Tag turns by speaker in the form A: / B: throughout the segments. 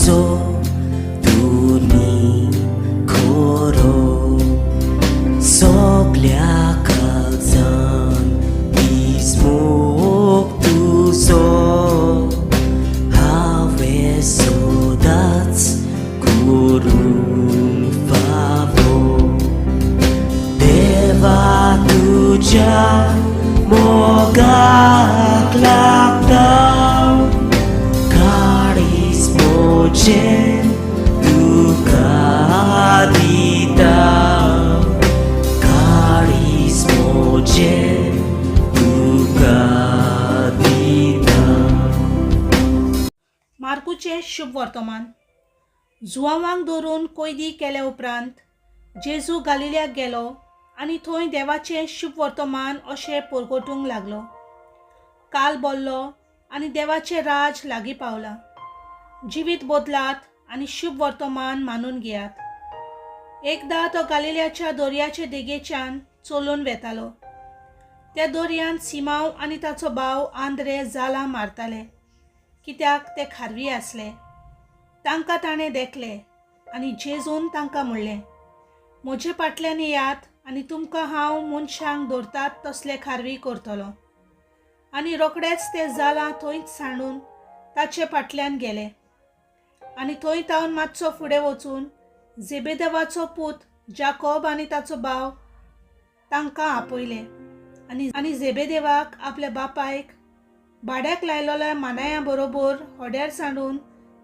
A: So तुमी खरो सगल्या काळजान मोग तुजो हांवें सदांच करूंक फावो. देवा तुज्या मोगाक लागता काळीज म्हजें तुका दिता, काळीज म्हजें तुका दिता.
B: मार्कूचें शुभ वर्तमान. जुवांवांक धरून कोयदी केल्या उपरांत जेजू गालिल्याक गेलो आनी थंय देवाचें शुभ वर्तमान अशें परगटूंक लागलो, काल बोल्लो आनी देवाचें राज लागीं पावलां. जिवीत बदलात आनी शुभ वर्तमान मानून घेयात. एकदां तो गालिल्याच्या दर्याचे देगेच्यान चलून वेतालो. त्या दर्यांत सिमांव आनी ताचो भाव आंद्रे जालां मारताले, कित्याक ते खारवी आसले. तांकां ताणें देखले आनी जेजून तांकां म्हणलें, म्हजे फाटल्यान येयात आनी तुमकां हांव मनशांक धरतात तसले खारवी करतलो. आनी रोखडेच ते जालां थंयच सांडून ताचे फाटल्यान गेले. आनी थंय तावन मातसो फुडें वचून जेबेदेवाचो पूत जाकोब आनी ताचो भाव तांकां आपयले आनी जेबेदेवाक आपल्या बापायक भाड्याक लायलोल्या मानाया बरोबर होड्यार सांडून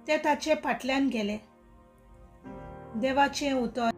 B: ते ताचे फाटल्यान गेले. देवाचें उतर.